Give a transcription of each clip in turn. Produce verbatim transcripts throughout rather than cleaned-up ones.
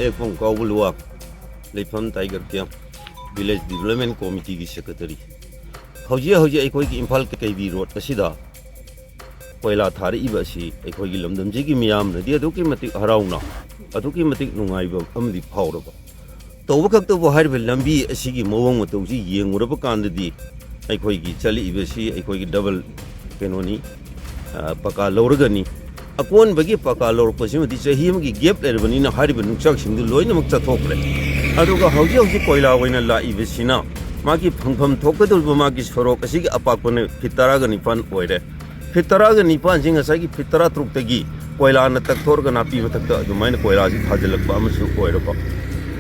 ꯑꯦꯛꯄꯝ ꯀꯥꯎꯕ ꯂꯨꯋꯥ, ꯂꯩꯐꯝ ꯇꯥꯏꯒꯔ ꯀꯦꯝ, village development ꯀꯣꯃꯤꯇꯤꯒꯤ secretary. ꯍꯧꯖꯤꯛ ꯍꯧꯖꯤꯛ ꯑꯩꯈꯣꯏꯒꯤ ꯏꯝꯐꯥꯜ ꯀꯩꯕꯤ ꯔꯣꯗ ꯑꯁꯤꯗ ꯀꯣꯏꯂꯥ ꯊꯥꯔꯛꯏꯕ ꯑꯁꯤ ꯑꯩꯈꯣꯏꯒꯤ ꯂꯝꯗꯝꯁꯤꯒꯤ ꯃꯤꯌꯥꯝꯅꯗꯤ ꯑꯗꯨꯛꯀꯤ ꯃꯇꯤꯛ ꯍꯔꯥꯎꯅ, ꯑꯗꯨꯛꯀꯤ ꯃꯇꯤꯛ ꯅꯨꯡꯉꯥꯏꯕ ꯑꯃꯗꯤ ꯐꯥꯎꯔꯕ꯫ ꯇꯧꯕ ꯈꯛꯇꯕꯨ ꯍꯥꯏꯔꯤꯕ ꯂꯝꯕꯤ ꯑꯁꯤꯒꯤ ꯃꯑꯣꯡ ꯃꯇꯧꯁꯤ ꯌꯦꯡꯉꯨꯔꯕ ꯀꯥꯟꯗꯗꯤ ꯑꯩꯈꯣꯏꯒꯤ ꯆꯠꯂꯛꯏꯕꯁꯤ ꯑꯩꯈꯣꯏꯒꯤ ꯗꯕꯜ ꯀꯩꯅꯣꯅꯤ, ꯑ, ꯄꯀꯥ ꯂꯧꯔꯒꯅꯤ꯫ ꯑꯀꯣꯟꯕꯒꯤ ꯄꯀꯥ ꯂꯧꯔꯛꯄꯁꯤꯃꯗꯤ ꯆꯍꯤ ꯑꯃꯒꯤ ꯒꯦꯞ ꯂꯩꯔꯕꯅꯤꯅ ꯍꯥꯏꯔꯤꯕ ꯅꯨꯡꯆꯥꯛꯁꯤꯡꯗꯨ ꯂꯣꯏꯅꯃꯛ ꯆꯠꯊꯣꯛꯈ꯭ꯔꯦ꯫ ꯑꯗꯨꯒ ꯍꯧꯖꯤꯛ ꯍꯧꯖꯤꯛ ꯀꯣꯏꯂꯥ ꯑꯣꯏꯅ ꯂꯥꯛꯏꯕꯁꯤꯅ ꯃꯥꯒꯤ ꯐꯪꯐꯝ ꯊꯣꯛꯀꯗꯧꯔꯤꯕ ꯃꯥꯒꯤ ꯁꯣꯔꯣꯛ ꯑꯁꯤꯒꯤ ꯑꯄꯥꯛꯄꯅ ꯐꯤꯠ ꯇꯔꯥꯒ ꯅꯤꯄꯥꯟ ꯑꯣꯏꯔꯦ꯫ ꯐꯤꯠ ꯇꯔꯥꯒ ꯅꯤꯄꯥꯟꯁꯤ ꯉꯁꯥꯏꯒꯤ ꯐꯤꯠ ꯇꯔꯥ ꯇꯔꯨꯛꯇꯒꯤ ꯀꯣꯏꯂꯥꯅ ꯇꯛꯊꯣꯔꯒ ꯅꯥꯄꯤ ꯃꯊꯛꯇ ꯑꯗꯨꯃꯥꯏꯅ ꯀꯣꯏꯂꯥꯁꯤ ꯊꯥꯖꯤꯜꯂꯛꯄ ꯑꯃꯁꯨ ꯑꯣꯏꯔꯕ꯫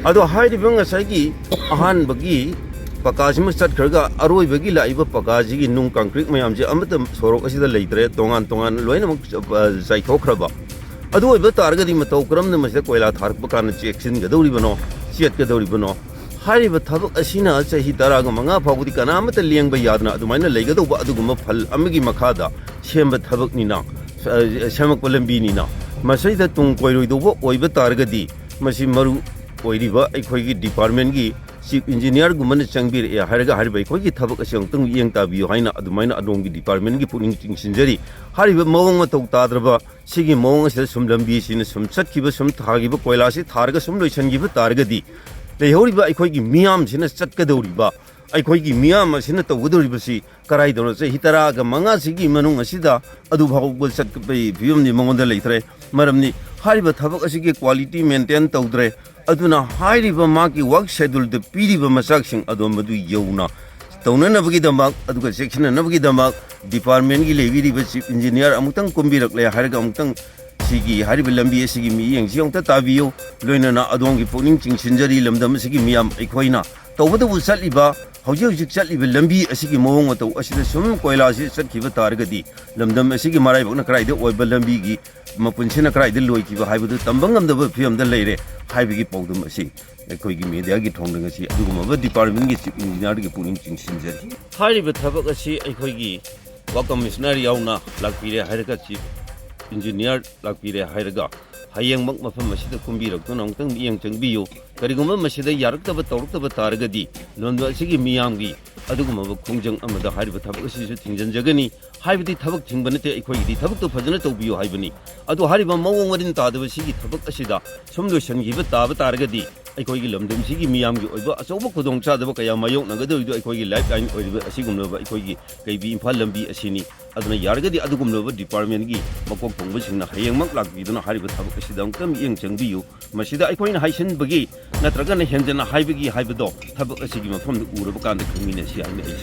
ꯑꯗꯣ ꯍꯥꯏꯔꯤꯕ ꯉꯁꯥꯏꯒꯤ ꯑꯍꯥꯟꯕꯒꯤ ꯄꯀꯥꯁꯤꯃ ꯆꯠꯈ꯭ꯔꯒ ꯑꯔꯣꯏꯕꯒꯤ ꯂꯥꯛꯏꯕ ꯄꯀꯥꯁꯤꯒꯤ ꯅꯨꯡ ꯀꯪꯀ꯭ꯔꯤꯠ ꯃꯌꯥꯝꯁꯦ ꯑꯃꯠꯇ ꯁꯣꯔꯣꯛ ꯑꯁꯤꯗ ꯂꯩꯇ꯭ꯔꯦ, ꯇꯣꯉꯥꯟ ꯇꯣꯉꯥꯟ ꯂꯣꯏꯅꯃꯛ, ꯑ, ꯆꯥꯏꯊꯣꯛꯈ꯭ꯔꯕ꯫ ꯑꯗꯨ ꯑꯣꯏꯕ ꯇꯥꯔꯒꯗꯤ ꯃꯇꯧ ꯀꯔꯝꯅ ꯃꯁꯤꯗ ꯀꯣꯏꯂꯥ ꯊꯥꯔꯛꯄ ꯀꯥꯟꯗ ꯆꯦꯛꯁꯤꯟꯒꯗꯧꯔꯤꯕꯅꯣ, ꯆꯦꯠꯀꯗꯧꯔꯤꯕꯅꯣ? ꯍꯥꯏꯔꯤꯕ ꯊꯕꯛ ꯑꯁꯤꯅ ꯆꯍꯤ ꯇꯔꯥꯒ ꯃꯉꯥ ꯐꯥꯎꯕꯗꯤ ꯀꯅꯥꯃꯠꯇ ꯂꯦꯡꯕ ꯌꯥꯗꯅ ꯑꯗꯨꯃꯥꯏꯅ ꯂꯩꯒꯗꯧꯕ ꯑꯗꯨꯒꯨꯝꯕ ꯐꯜ ꯑꯃꯒꯤ ꯃꯈꯥꯗ ꯁꯦꯝꯕ ꯊꯕꯛꯅꯤꯅ, ꯑ, ꯁꯦꯝꯃꯛꯄ ꯂꯝꯕꯤꯅꯤꯅ, ꯃꯁꯤꯗ ꯇꯨꯡ ꯀꯣꯏꯔꯣꯏꯗꯧꯕ ꯑꯣꯏꯕ ꯇꯥꯔꯒꯗꯤ ꯃꯁꯤ ꯃꯔꯨ ꯑꯣꯏꯔꯤꯕ ꯑꯩꯈꯣꯏꯒꯤ ꯗꯤꯄꯥꯔꯠꯃꯦꯟꯒꯤ ꯆꯤꯐ ꯏꯟꯖꯤꯅꯤꯌꯥꯔꯒꯨꯝꯕꯅ ꯆꯪꯕꯤꯔꯛꯑꯦ ꯍꯥꯏꯔꯒ ꯍꯥꯏꯔꯤꯕ ꯑꯩꯈꯣꯏꯒꯤ ꯊꯕꯛ ꯑꯁꯤ ꯑꯃꯨꯛꯇꯪ ꯃꯤꯠꯌꯦꯡ ꯇꯥꯕꯤꯌꯨ ꯍꯥꯏꯅ ꯑꯗꯨꯃꯥꯏꯅ ꯑꯗꯣꯝꯒꯤ ꯗꯤꯄꯥꯔꯠꯃꯦꯟꯒꯤ ꯄꯨꯛꯅꯤꯡ ꯆꯤꯡꯁꯤꯟꯖꯔꯤ꯫ ꯍꯥꯏꯔꯤꯕ ꯃꯑꯣꯡ ꯃꯇꯧ ꯇꯥꯗ꯭ꯔꯕ ꯁꯤꯒꯤ ꯃꯑꯣꯡ ꯑꯁꯤꯗ ꯁꯨꯝ ꯂꯝꯕꯤꯁꯤꯅ ꯁꯨꯝ ꯆꯠꯈꯤꯕ, ꯁꯨꯝ ꯊꯥꯈꯤꯕ, ꯀꯣꯏꯂꯥꯁꯤ ꯊꯥꯔꯒ ꯁꯨꯝ ꯂꯣꯏꯁꯤꯟꯈꯤꯕ ꯇꯥꯔꯒꯗꯤ ꯂꯩꯍꯧꯔꯤꯕ ꯑꯩꯈꯣꯏꯒꯤ ꯃꯤꯌꯥꯝꯁꯤꯅ ꯆꯠꯀꯗꯧꯔꯤꯕ, ꯑꯩꯈꯣꯏꯒꯤ ꯃꯤꯌꯥꯝ ꯑꯁꯤꯅ ꯇꯧꯒꯗꯧꯔꯤꯕꯁꯤ ꯀꯔꯥꯏꯗꯅꯣ? ꯆꯍꯤ ꯇꯔꯥꯒ ꯃꯉꯥꯁꯤꯒꯤ ꯃꯅꯨꯡ ꯑꯁꯤꯗ ꯑꯗꯨ ꯐꯥꯎꯕ ꯆꯠꯄꯒꯤ ꯐꯤꯕꯝꯗꯤ ꯃꯉꯣꯟꯗ ꯂꯩꯇ꯭ꯔꯦ꯫ ꯃꯔꯝꯗꯤ ꯍꯥꯏꯔꯤꯕ ꯊꯕꯛ ꯑꯁꯤꯒꯤ ꯀ꯭ꯋꯥꯂꯤꯇꯤ ꯃꯦꯟꯇꯦꯟ ꯇꯧꯗ꯭ꯔꯦ꯫ ꯑꯗꯨꯅ ꯍꯥꯏꯔꯤꯕ ꯃꯥꯒꯤ ꯋꯥꯔꯛ ꯁꯦꯗꯨꯜꯗ ꯄꯤꯔꯤꯕ ꯃꯆꯥꯛꯁꯤꯡ ꯑꯗꯣ ꯃꯗꯨ ꯌꯧꯅ ꯇꯧꯅꯅꯕꯒꯤꯗꯃꯛ, ꯑꯗꯨꯒ ꯆꯦꯛꯁꯤꯟꯅꯅꯕꯒꯤꯗꯃꯛ ꯗꯤꯄꯥꯔꯠꯃꯦꯟꯒꯤ ꯂꯩꯕꯤꯔꯤꯕ ꯆꯤꯐ ꯏꯟꯖꯤꯅꯤꯌꯥꯔ ꯑꯃꯨꯛꯇꯪ ꯀꯨꯝꯕꯤꯔꯛꯂꯦ ꯍꯥꯏꯔꯒ ꯑꯃꯨꯛꯇꯪ ꯁꯤꯒꯤ ꯍꯥꯏꯔꯤꯕ ꯂꯝꯕꯤ ꯑꯁꯤꯒꯤ ꯃꯤꯠꯌꯦꯡꯁꯤ ꯑꯃꯨꯛꯇ ꯇꯥꯕꯤꯌꯨ꯫ ꯂꯣꯏꯅꯅ ꯑꯗꯣꯝꯒꯤ ꯄꯨꯛꯅꯤꯡ ꯆꯤꯡꯁꯤꯟꯖꯔꯤ, ꯂꯝꯗꯝ ꯑꯁꯤꯒꯤ ꯃꯤꯌꯥꯝ ꯑꯩꯈꯣꯏꯅ ꯇꯧꯕꯇꯕꯨ ꯆꯠꯂꯤꯕ, ꯍꯧꯖꯤꯛ ꯍꯧꯖꯤꯛ ꯆꯠꯂꯤꯕ ꯂꯝꯕꯤ ꯑꯁꯤꯒꯤ ꯃꯑꯣꯡ ꯃꯇꯧ ꯑꯁꯤꯗ ꯁꯨꯝ ꯀꯣꯏꯂꯥꯁꯤ ꯆꯠꯈꯤꯕ ꯇꯥꯔꯒꯗꯤ ꯂꯝꯗꯝ ꯑꯁꯤꯒꯤ ꯃꯔꯥꯏꯕꯛꯅ ꯀꯗꯥꯏꯗ ꯑꯣꯏꯕ, ꯂꯝꯕꯤꯒꯤ ꯃꯄꯨꯟꯁꯤꯅ ꯀꯗꯥꯏꯗ ꯂꯣꯏꯈꯤꯕ ꯍꯥꯏꯕꯗꯨ ꯇꯝꯕ ꯉꯝꯗꯕ ꯐꯤꯕꯝꯗ ꯂꯩꯔꯦ ꯍꯥꯏꯕꯒꯤ ꯄꯥꯎꯗꯝ ꯑꯁꯤ ꯑꯩꯈꯣꯏꯒꯤ ꯃꯦꯗꯤꯌꯥꯒꯤ ꯊꯣꯡꯗ ꯉꯁꯤ ꯑꯗꯨꯒꯨꯝꯂꯕ ꯗꯤꯄꯥꯔꯠꯃꯦꯟꯒꯤ ꯆꯤꯐ ꯏꯟꯖꯤꯅꯤꯌꯥꯔꯒꯤ ꯄꯨꯛꯅꯤꯡ ꯆꯤꯡꯁꯤꯟꯖꯔꯤ꯫ ꯍꯥꯏꯔꯤꯕ ꯊꯕꯛ ꯑꯁꯤ ꯑꯩꯈꯣꯏꯒꯤ ꯋꯥꯔꯛ ꯀꯃꯤꯁꯅꯔ ꯌꯥꯎꯅ ꯂꯥꯛꯄꯤꯔꯦ ꯍꯥꯏꯔꯒ ꯆꯤꯐ ꯏꯟꯖꯤꯅꯤꯌꯥꯔ ꯂꯥꯛꯄꯤꯔꯦ ꯍꯥꯏꯔꯒ ꯍꯌꯦꯡꯃꯛ ꯃꯐꯝ ꯑꯁꯤꯗ ꯀꯨꯝꯕꯤꯔꯛꯇꯨꯅ ꯑꯃꯨꯛꯇꯪ ꯃꯤꯠꯌꯦꯡ ꯆꯪꯕꯤꯌꯨ꯫ ꯀꯔꯤꯒꯨꯝꯕ ꯃꯁꯤꯗ ꯌꯥꯔꯛꯇꯕ ꯇꯧꯔꯛꯇꯕ ꯇꯥꯔꯒꯗꯤ ꯂꯝꯗꯝ ꯑꯁꯤꯒꯤ ꯃꯤꯌꯥꯝꯒꯤ ꯑꯗꯨꯒꯨꯝꯂꯕ ꯈꯣꯡꯖꯪ ꯑꯃꯗ ꯍꯥꯏꯔꯤꯕ ꯊꯕꯛ ꯑꯁꯤꯁꯨ ꯊꯤꯡꯖꯤꯟꯖꯒꯅꯤ꯫ ꯍꯥꯏꯕꯗꯤ ꯊꯕꯛ ꯊꯤꯡꯕ ꯅꯠꯇꯦ, ꯑꯩꯈꯣꯏꯒꯤꯗꯤ ꯊꯕꯛꯇꯨ ꯐꯖꯅ ꯇꯧꯕꯤꯌꯨ ꯍꯥꯏꯕꯅꯤ꯫ ꯑꯗꯨ ꯍꯥꯏꯔꯤꯕ ꯃꯑꯣꯡ ꯃꯔꯤꯟ ꯇꯥꯗꯕ ꯁꯤꯒꯤ ꯊꯕꯛ ꯑꯁꯤꯗ ꯁꯨꯝ ꯂꯣꯏꯁꯤꯟꯈꯤꯕ ꯇꯥꯕ ꯇꯥꯔꯒꯗꯤ ꯑꯩꯈꯣꯏꯒꯤ ꯂꯝꯗꯝꯁꯤꯒꯤ ꯃꯤꯌꯥꯝꯒꯤ ꯑꯣꯏꯕ ꯑꯆꯧꯕ ꯈꯨꯗꯣꯡꯆꯥꯗꯕ ꯀꯌꯥ ꯃꯥꯌꯣꯛꯅꯒꯗꯧꯔꯤꯗꯣ ꯑꯩꯈꯣꯏꯒꯤ ꯂꯥꯏꯐ ꯂꯥꯏꯟ ꯑꯣꯏꯔꯤꯕ ꯑꯁꯤꯒꯨꯝꯂꯕ ꯑꯩꯈꯣꯏꯒꯤ ꯀꯩꯕꯤ ꯏꯝꯐꯥꯜ ꯂꯝꯕꯤ ꯑꯁꯤꯅꯤ꯫ ꯑꯗꯨꯅ ꯌꯥꯔꯒꯗꯤ ꯑꯗꯨꯒꯨꯝꯂꯕ ꯗꯤꯄꯥꯔꯠꯃꯦꯟꯒꯤ ꯃꯀꯣꯛ ꯊꯣꯡꯕꯁꯤꯡꯅ ꯍꯌꯦꯡꯃꯛ ꯂꯥꯛꯄꯤꯗꯨꯅ ꯍꯥꯏꯔꯤꯕ ꯊꯕꯛ ꯑꯁꯤꯗ ꯑꯃꯨꯛꯇꯪ ꯃꯤꯠꯌꯦꯡ ꯆꯪꯕꯤꯌꯨ꯫ ꯃꯁꯤꯗ ꯑꯩꯈꯣꯏꯅ ꯍꯥꯏꯁꯤꯟꯕꯒꯤ ꯅꯠꯇ꯭ꯔꯒꯅ ꯍꯦꯟꯖꯟꯅ ꯍꯥꯏꯕꯒꯤ ꯍꯥꯏꯕꯗꯣ ꯊꯕꯛ ꯑꯁꯤꯒꯤ ꯃꯐꯝꯗ ꯎꯔꯕ ꯀꯥꯟꯗ ꯈꯪꯃꯤꯟꯅꯁꯤ ꯍꯥꯏꯅ ꯑꯩꯁꯨ